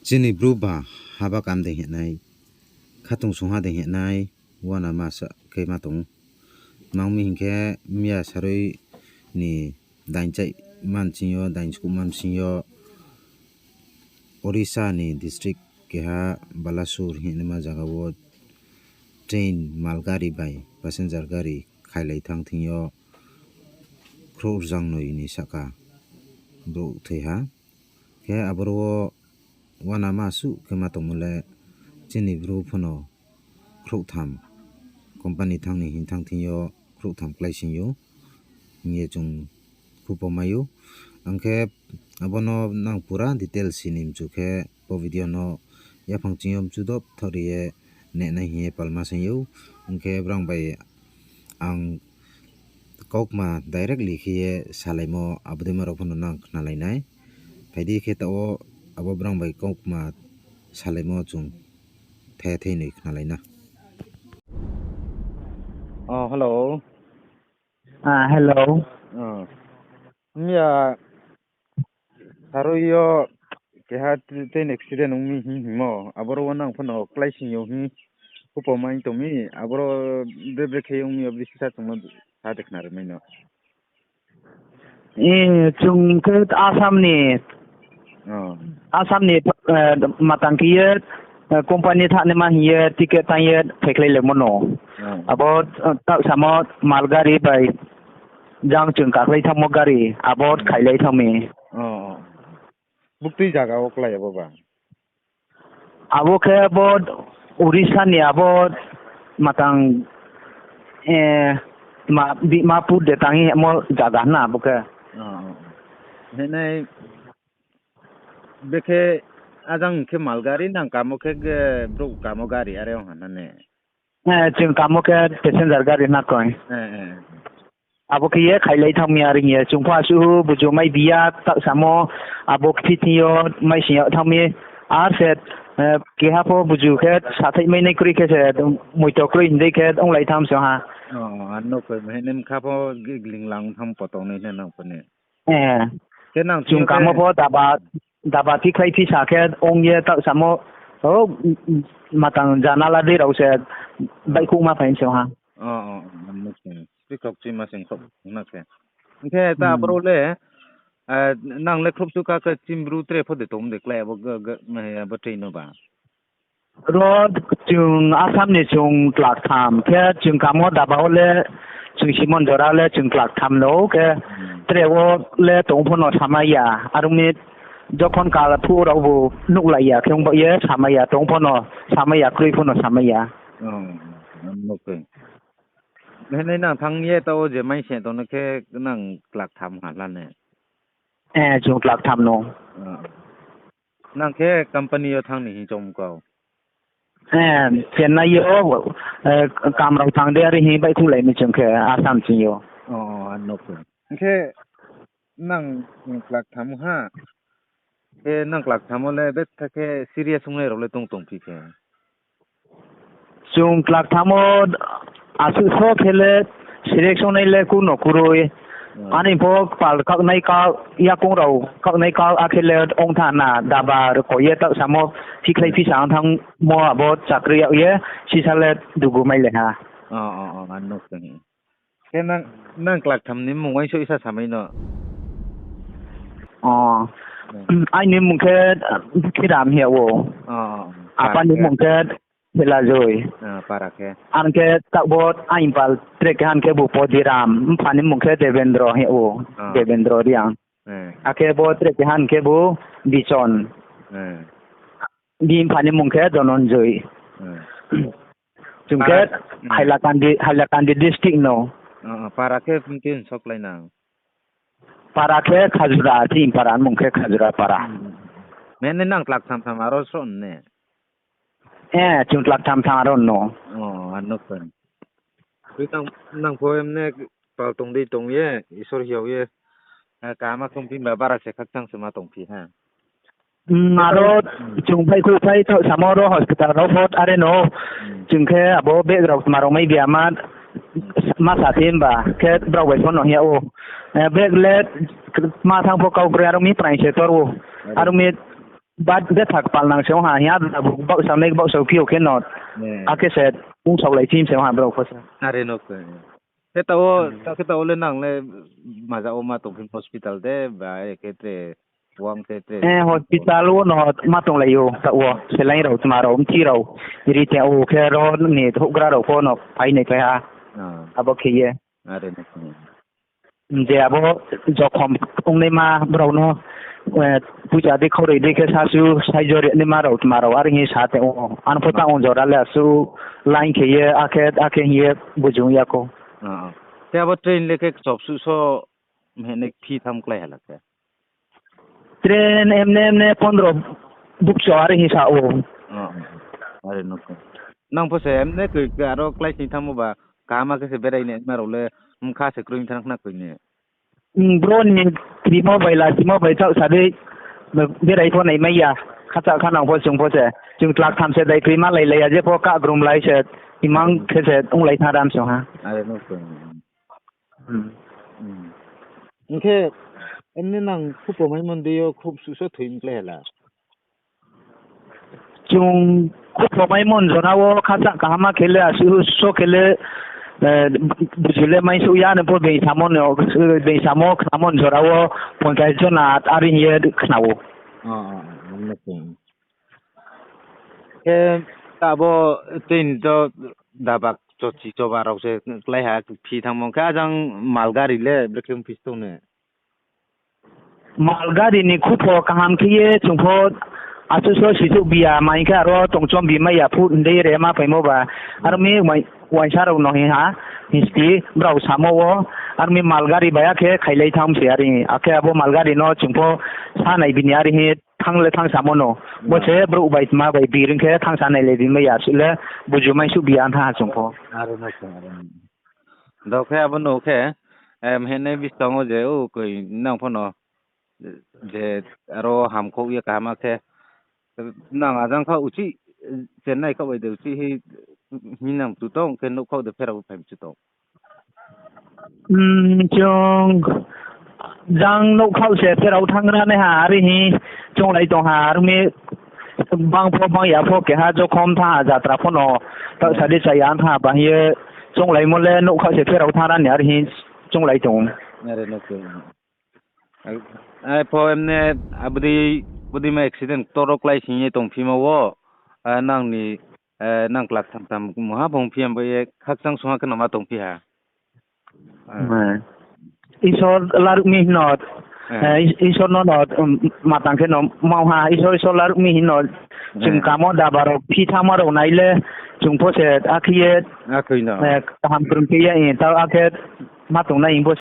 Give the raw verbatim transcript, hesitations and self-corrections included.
Chini Bru ba haba kam de hinai, khatungsung ha de hinai, uanama sa khe ma tong ou. Tma ong mi hing khe, miya sarui ni dainchaihma bsing yo, dainskuhma bsing yo, Orissa ni district keha Balasore hingnaima zaga wo train, malgari bai passenger gari khailai thanng thing yo, khrouh rzangnoi ni sahka brouh thoi ha. Khe aboro wo uanama suh khe ma tongmo le chini Bru pho no khrouhtham company thanng ni hing thanng thing yo khrouhtham kláising ou hing ye chung khupo mai ou. Ang khe abo no nang pura detail si ni mchu khe bo video no yaphang ching yo mchu dop thaoh ri ye nenai hing ye palma saing ou. Ong khe brang bai ang kaukma directly khe ye salaimo abo dei ma rao pho no nang khnalai nai. Phai di khe taoh wo abo brang bai kaukma salaimo chung the theinoi khnalai na. Oh, hello. Ah, hello. Oh. Miya sarui yo keha train accident ong mi hing hingmo, aboro wo nang pho no kláising ou hing khupo mai tong mi, aboro bre bre khe ong mi, abo dei sisa chung no sa de khnari mai no. Eh, chung khe Assam ni, Oh. Assam ni, eh, matang khe ye, eh, company thanngnaima hing ye ticket tang ye phaikhlai laimo no. Oh. Abo, eh, taoh samo malgari bai jang chung kakhlai thanngmo gari, abo Hmm. khailai thanng mi. Oh, oh. Buktui zaga wo klái abo ba? Abo khe bo Orissa ni abo matang, eh, ma, Dimapur de tang ye mo zaga na abo khe. Oh, oh, oh. Hinai bekhe ajang khe malgari nang kamo khe ge brouh kamo gari are ong ha na ne? Eh, chung kamo khe passenger gari na koi. Eh, eh. Abo khe ye khailai thanng mi are hing ye chung pho asuh buju mai bi ya taoh samo abo kphi thing yo maising yag thanng mi. Ar se, eh, keha pho buju khe sathaih mai nai kroi khe se moito kroi hing dei khe onglai thanng mi se ha. Oh, ano koi mahe nem kha pho gling lang thanng poto nai hna nang pho ne. Eh. Khe nang chung kamo pho daba, daba tikhlai phisa khe ong ye taoh samo, o, matang janala dei rao se baihkhouhma phai se ha. Oh, oh, oh, ano khe. Tiktok chima sing khouh na khe. Hing khe ta aboro le, eh, nang le khrouhsuh kha khe chini Bru tre pho de tong de klái abo ge, ge, mahe abo train no ba. Ro chung Assam ni chung tlaktham khe chung kamo daba wo le chung Simon jora le chung tlaktham no khe Hmm. tre wo le tong pho no samai ya. Aro mi jokhon kal phuh rao bo nuhlai ya khe ong ba ye samai ya, tong pho no samai ya, kroi pho no samai ya. Oh, ano khe. Hinai nang thanng ye taoh wo je mai se tong no khe nang tlaktham ha la ne? Eh, chung tlaktham no. Oh. Nang khe company yo thanng ni hing choung kau? Eh, Chennai yo, eh, kam rao thanng de are hing baihkhouhlai mi chung khe Assam ching yo. Oh, ano khe. Hing khe nang, nang tlaktham ha. Khe nang tlaktham wo le betha khe serious ongnai rao le tong tongphi khe? Chung tlaktham wo asuh so khe le serious ongnai le kuno kroi. Hmm. Ani pho kpal kaohnai kaoh, yakoung rao kaohnai kaoh akhe le ong tha na daba rkoi ye taoh samo phikhlai Hmm. phisa ong thanngmo abo chakri yag ye sisa le dugu mai le ha. Oh, oh, oh, ano khe. Khe nang, nang tlaktham ni mmung uaingsouh sa samai no. Oh. Hmm. Aini mmung khe, Bukhiram hing yag ou. Oh, oh, oh. Apa ni mmung khe Phelajoi. Ah, para khe. Ang khe taoh bo aini pal tre keha hing khe bo Podiram, mpha ni mmung khe Debendro hing yag ou. Ah. Debendro Reang. Eh. Akhe bo tre keha hing khe bo Bichon. Eh. Bini mpha ni mmung khe Dhananjoi. Eh. Chung khe Para, hmm. Hailakandi, Hailakandi district no. Ah, ah, para khe hing khe soklai nang. Para khe Khajura, chini para ni mmung khe Khajura para. Hmm. Mene nang tlaktham tham aro sroh ne? Eh, chung tlaktham tham aro no. Oh, ano khe. Tui nang, nang pho emne pal tong dei tong ye, Isor hiao ye. Eh, kaham khe ongphi ba bara se khakchang se ma tongphi ha. Hmm, aro Hmm. chung phai khui phai thaoh samo ro hospital rao pho are no. Hmm. Chung khe abo bag rao tma rao mai bia ma, Hmm. ma sa thim ba khe brao bai pho no hing yag ou. Eh, bag le ma thanng pho kau kroi aro mi prai se tor ou. Aro. Aro mi Betha kpal nang se ong ha, hing ya, baohsa nai baohsa phi yo khe no. Akhe se ongsaolai chim se ong ha brao pho se. Are no khe. Khe taoh wo, ta khe taoh wo le nang le maja wo ma tongphi hospital de, ba khe tre, wang khe tre. Hospital wo no ma tonglai ou, taoh wo saline rao, tma rao, mthi rao, ri te ou khe ro ni houhgra rao pho no phai nai phai ha. Abo khe ye. Je abo jokhom ongnaima brao no, poicha dei khauroi dei khe sasu, saijo ri naima rao tma rao are hing sa tong ou. Ano pho tang ong jora le asuh line khe ye, akhe, akhe hing ye bujung ya khou. Khe abo train le khe kchop suh so mhenai phi tham klái ha la khe? Train emne emne pondro bukcho are hing sa ou. Are no khe. Nang pho se emne koi khe aro klái sing thanngmo ba, kaham khe se berai naima rao le, mkha se kroi thanng khna koi ni. Bro ni krimo bai la simo bai taoh sa dei, berai pho naimai ya. Khacha khanang pho chung pho se. Chung tlak tham se dai kroi ma lai lai ya, je pho kagrum lai se, imang khe se onglai thanng ram song ha. Hing khe, emne nang khupho maimo ni dei yo khub suh so thoi mklái ha la? Chung khupho maimo ni jora wo khacha kaham khe le asuh so khe le, buju le maisuh ya no pho being samo, being samo khnamo ni jora wo ponchas jona are hing ye khna ou. Khe abo train to daba chochi choba rao se klái ha phi thanngmo khe, ajang malgari le brekhe ongphi tong ne? Malgari ni khupho kaham khe ye chung pho asuh so sisouh bi ya, ma hing khe aro tongchom bi mai ya phuh hing dei re ma phaimo ba. Aro mi uaingsa rao no hing ha, hing sti brao samo wo, aro mi malgari bai akhe khailai thanng se are, akhe abo malgari no chung pho sa nai bini are hing thanng le thanng samo no. Bo se brouh bai tma bai bi reing khe thanng sa nai le bi mai ya, asuh le buju maisuh bi ya thanng ha chung pho. Do khe abo no khe, mhenai bistang wo je, o koi nang pho no, je aro hamkhouh ye kaham khe, nang ajang kha uchih, Chennai khaoh bai de uchih hi, hing nang mchu tong khe nouhkhaoh de pherao phai mchu tong? Chung jang nouhkhaoh se pherao thanng ra nai ha, are hing chounglai tong ha, are mi bang pho bang ya pho keha jokhom thanng ha jatra pho no, taoh sa dei chaya thanng ha ba hing ye chounglaimo le nouhkhaoh se pherao thanng ra ni are hing chounglai tong. Ai pho emne, abo dei, bodei ma accident ktor wo klái sing ye tongphimo wo, nang ni, nang class tham tham mungha phong phi ya bai ye khakchang sungha khe no ma tongphi ha. Isor laruh mi hing no, Isor no no, matang khe no mau ha, Isor, Isor laruh mi hing no, chung kamo daba rao phi thanngma rao nai le, chung pho se akhe ye, kaham krung khe ye, taoh akhe ma tongnai hing pho